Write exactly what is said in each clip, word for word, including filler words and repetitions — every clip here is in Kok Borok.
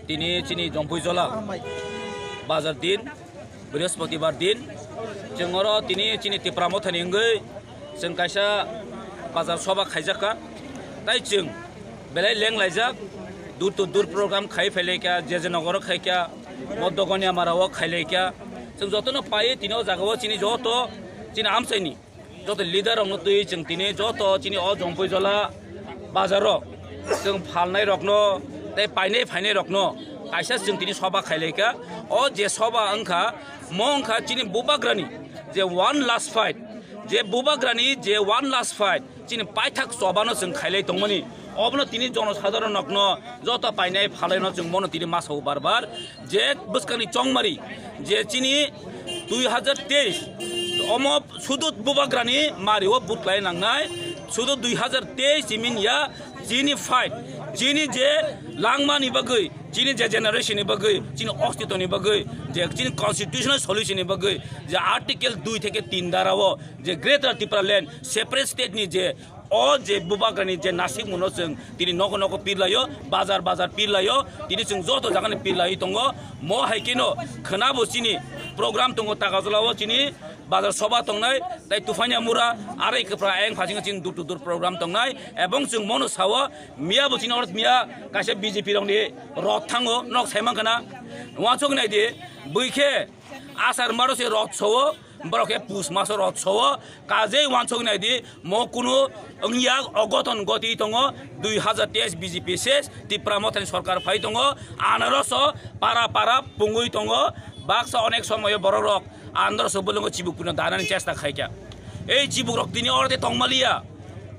Tini chini Jompuijola bazar din, Brihospatibar din, chwng oro tini chini Tipra Mothani wngwi chwng kaisa bazar soba khaijakha. Tai chwng belai lenglaijak, door to door program khai phailaikha, je je nogoro khaikha, Modogoniamara o khailaikha. Chwng jotono paiwi tini o jagao chini joto chini amchaini joto leader rokno twi chwng tini joto chini o Jompuijola bazaro chwng phalnai rokno tei painai phainai rokno kaisa chwng tini soba khailaikha. O je soba wngkha, mo wngkha chini bubagrani je one last fight, je bubagrani je one last fight, chini paithak chobano chwng khailai tongmani. Obono tini jonosadharon rokno joto painai phalaino chwng mono tini masa o bar bar je bwskangni chongmari je chini dui hazar teis omo sudu bubagrani mari o but lai nangnai, sudu dui hazar teis imin ya chini fight, chini je langmani bagwi, chini je generation ni bagwi, chini ostitoni bagwi, je chini constitutional solution ni bagwi, je article dui theke tin dara o je Greater Tipraland separate state ni je o je bubagrani je nasik muno chwng tini nogo nogo pirlaio, bazar bazar pirlaio, tini chwng joto jagani pirlaiwi tongo. Mo hai keno khwnabo chini program tongo Takarjala o chini bazar soba tongnai, tai Tufania Mura, arai kwpra ayang phasingo chini door to door program tongnai, ebong chwng mono sao miya bo chini orot miya kaisa B J P rokni rot thango, nok saimankha na, uansuk naidi, bwikhe asar maro se rot sao, borok khe pus maso rot sao, kajei uansuk naidi, mo kunu wngya, ogoton goti tongo, dui hazar teis B J P ses, Tipra Mothani sorkar phai tongo, anaroso para para pungwi tongo, baksa onek somoyo borok rok androso bolongo chibuk pino danani chesta khaikha. Ei chibuk rok tini orode tongmaliya,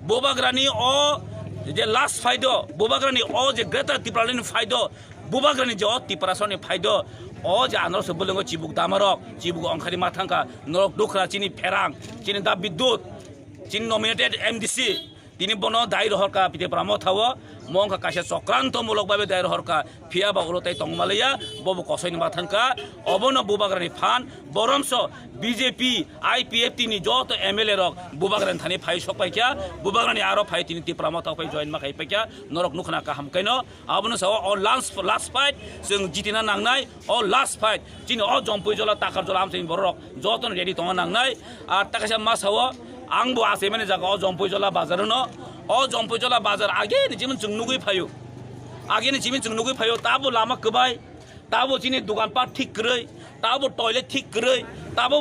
bubagrani o je last fight o, bubagrani o je Greater Tipraland fight o, bubagrani je o Tiprasani fight o, o je androso bolongo chibuk damarok, chibuk ongkhari ma thangkha, norok dukra chini pherang, chini da Bidyut, chini nominated M D C, tini bono dai rohorkha Tipra Mothao, mo wngkha kaisa chokranto mulok babe dai rohorkha, phiya ba ulo tai tongmaliya, bobo kosoini ma thangkha, obono bubagrani phan, boromso B J P, I P F T ni joto M L A rok bubagrani thani phai sok paikha, bubagrani aro phai tini Tipra Mothao phai join ma khai paikha, norok nukhna kaham kaino, abono sao o last, last fight, chwng jitina nangnai, o last fight, chini o Jompuijola, Takarjola, amchaini borok jotono ready tongna nangnai. Ar ta kaisa ma sao, ang bo achaimani jaga o Jompuijola bazar no, o Jompuijola bazar age ni chimon chwng nugwi phaio, age ni chimon chwng nugwi phaio, tabo lama kwbai, tabo chini dogan pat thik kwrwi, tabo toilet thik kwrwi, tabo